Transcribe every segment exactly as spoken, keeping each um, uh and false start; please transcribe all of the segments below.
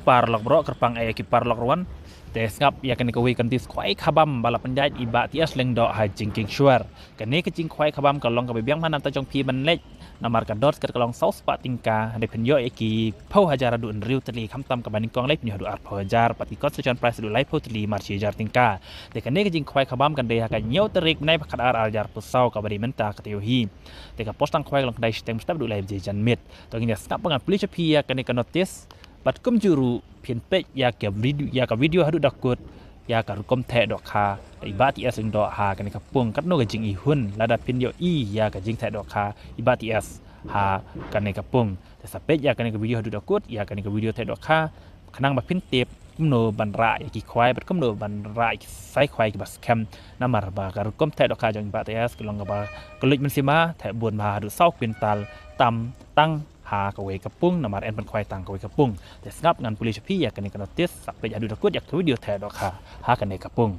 Paralok baroh, kyrpang eh ki paralok ruh wan. Te sngap ïa kane kawei ka notis khwai khabam ba la pynjait i Bah T S Lyngdoh ha Jingkieng Shuar. Kane ka jingkhwai khabam ka long kaba biang bha na ka bynta jong phi ban leit. Namar ka dor tiket ka long saw spah tyngka, hynrei phin ïoh ïa ki phew hajar haduh hynriew tylli, khamtam kaba nyngkong lei phin ïoh haduh arphew hajar, bad ki consolation prize haduh laiphew tylli mar shi hajar tyngka. Te kane ka jingkhwai khabam kan dei ha ka hynñiew tarik bnai ba khatar ar hajar arphew saw kaba dei mynta ka taïew hi. Te ka por tang khwai ka long khyndai shiteng mynstep haduh lai baje janmiet. To ngin ïa sngap ba ngan pule sha phi ïa kane ka notis. Bad kumjuh ruh phin peit ïa ka video, ïa ka video haduh da kut ïa ka rukom theh dohkha i Bah T S Lyngdoh ha kane ka pung, katno ka jingihun lada phin ïohi ïa ka jingtheh dohkha i Bah T S ha kane ka pung. Te sa peit ïa kane ka video haduh da kut ïa kane ka video theh dohkha, khnang ba phin tip kumno ban rah ïa ki khwai bad kumno ban rah ïa ki sai khwai kiba skhem. Namar ba ka rukom theh dohkha jong i Bah T S ka long kaba kylluid mynsiem, theh bun bha haduh saw kwintal tam tang ha kawei ka pung, namar yn pynkhwai tang kawei ka pung. Te sngap ngan pule sha phi ïa kane ka notis, sa peit haduh da kut ïa ka video theh dohkha ha kane ka pung.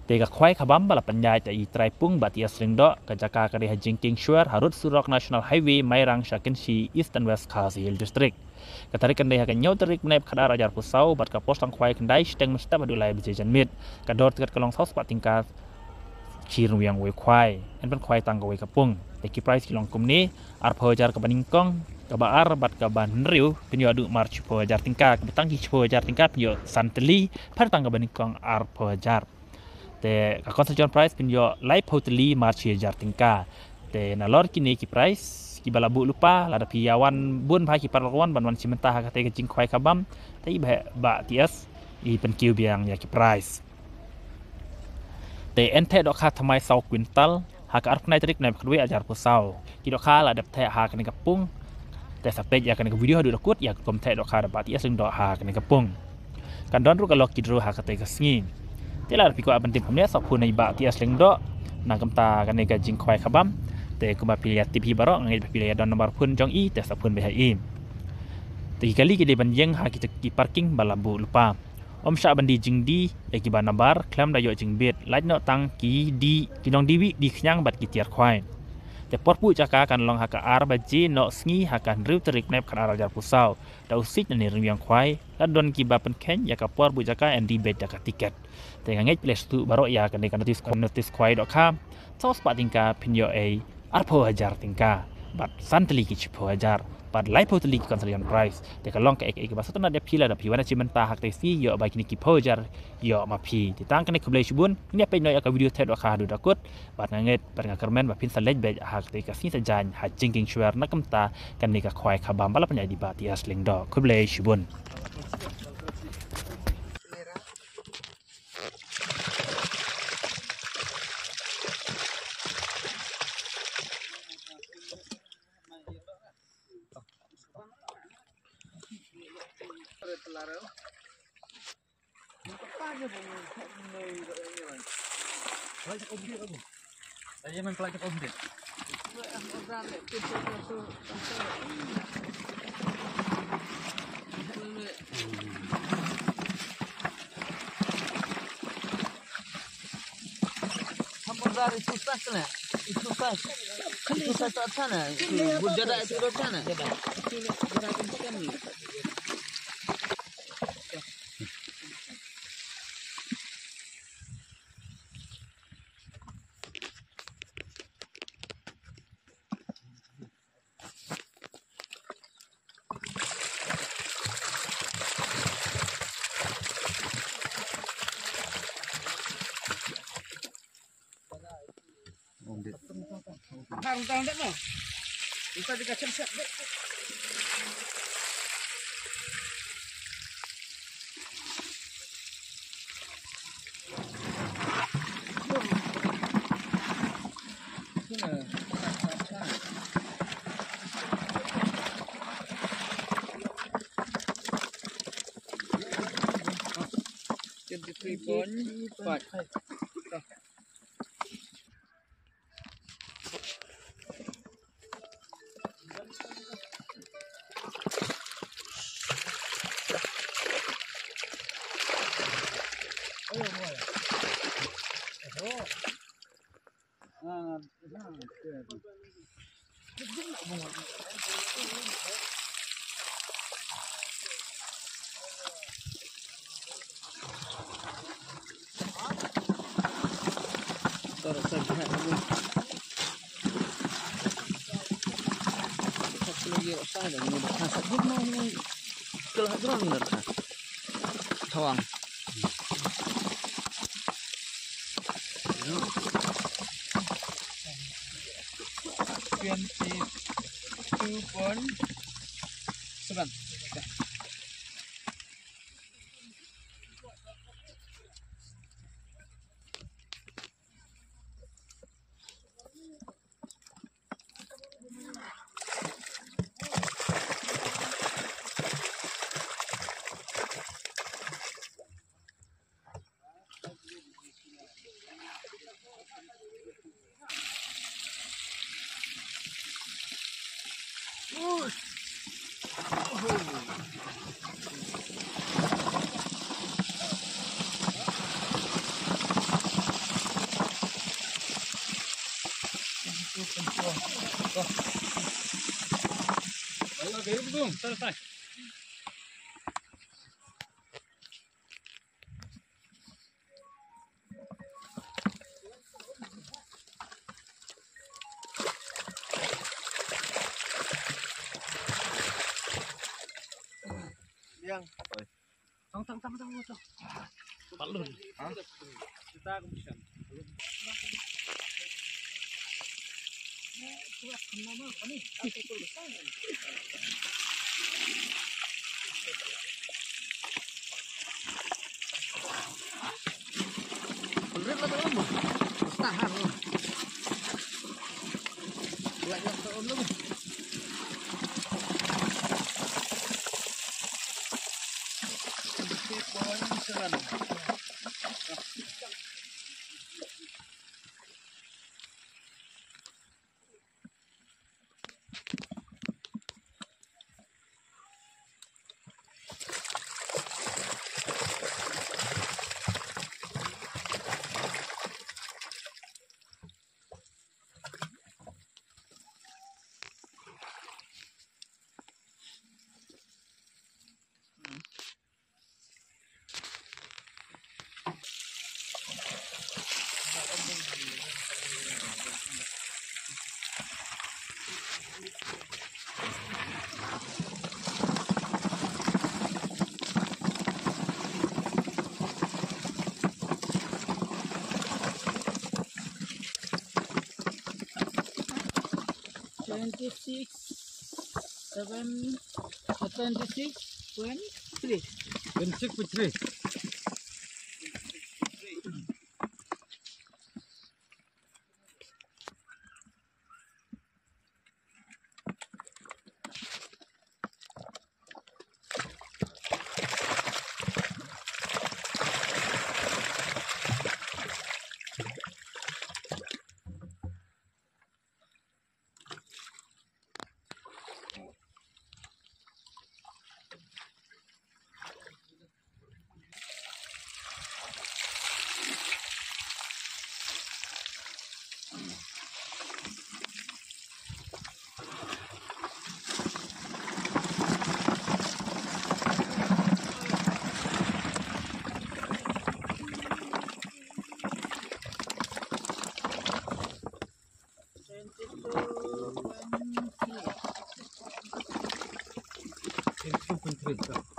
Te ka khwai khabam ba la pynjait da i trai pung Bah T S Lyngdoh, ka jaka ka dei ha Jingkieng Shuar, harud surok National Highway Mairang sha Kynshi, Eastern West Khasi Hills District. Ka tarik kan dei ha ka hynñiew tarik bnai ba khatar ar hajar arphew saw, bad ka por tang khwai khyndai shiteng mynstep haduh lai baje janmiet. Ka dor tiket ka long saw spah tyngka shi ryngwiang wei khwai. Yn pynkhwai tang kawei ka pung. Te ki prize ki long kumne, arphew hajar kaba nyngkong, kaba ar bad kaba hynriew phin ïoh haduh mar shiphew hajar tyngka, kaba tang ki shiphew hajar tyngka phin ïoh san tylli, pher tang kaba nyngkong arphew hajar. Te ka consolation prize phin ïoh laiphew tylli mar shi hajar tyngka. Te nalor kine ki prize kiba la buh lypa, lada phi ïa wan bun bha ki paralok ruh wan ban wan shim bynta ha katei ka jingkhwai khabam, te i Bah, Bah T S i pynkiew biang ïa ki prize. Te yn theh dohkha thymmai saw kwintal ha ka arphew khyndai tarik bnai ba khatwei ar hajar arphew saw. Ki dohkha la dep theh ha kane ka pung. Te sa peit ïa kane ka video haduh da kut ïa ka rukom theh dohkha da Bah T S Lyngdoh ha kane ka pung. Kan don ruh ka lucky draw ha katei ka sngi. Te lada phi kwah ban tip kumne, sa phone ïa i Bah T S Lyngdoh na ka bynta kane ka jingkhwai khabam. Te kumba phi la ïa tip hi baroh, nga ngeit ba phi la ïa don number phone jong i, te sa phone beit ha i. Te ki kali ki dei ban ïeng ha kita ki parking ba la buh lypa. Ym shah ban die jingdie ïa kiba nabar khlem da ïoh jingbit, lait noh tang ki die, ki nongdie wieh die khñiang bad ki tiar khwai. Te por buh jaka kan long ha ka ar baje noh sngi ha ka hynriew tarik bnai ba khatar ar hajar arphew saw. Da u siej nangne ryngwiang khwai, lada don kiba pynkheiñ ïa ka por buh jaka, yn die beit da ka tiket. Te nga ngeit phi la sngewthuh baroh ïa kane ka notis, notis khwai dohkha. Saw spah tyngka phin ïoh ei arphew hajar tyngka, bad san tylli ki shiphew hajar, bad laiphew tylli ki consolation prize. Te ka long kaei kaei kaba sngewtynnat ïa phi lada phi wan shim bynta ha katei ka sngi, ïoh ba kine ki phew hajar ïoh ma phi. Te tang kane, khublei shibun. Ngin ïa peit noh ïa ka video theh dohkha haduh da kut. Bad nga ngeit bad nga kyrmen ba phin sa leit beit ha katei ka sngi Saitjaiñ ha Jingkieng Shuar na ka bynta kane ka khwai khabam ba la pynjait da i Bah T S Lyngdoh. Khublei shibun. Hamburger itu sah kena. Itu sah. Itu sah tak sana. Itu buat jarak itu tak sana. Twenty-three point five. Sa da ni da sa jin ma ni. Kelah drone ni da. Thawang. Twenty two point seven. Yang. Tang, tang, tang, tang, tang. Balun. Ha? Kita aku bisa. Tahan. Buat yang tak perlu. Twenty six, seven, uh, twenty six point three. Twenty six point three. Twenty-two point three.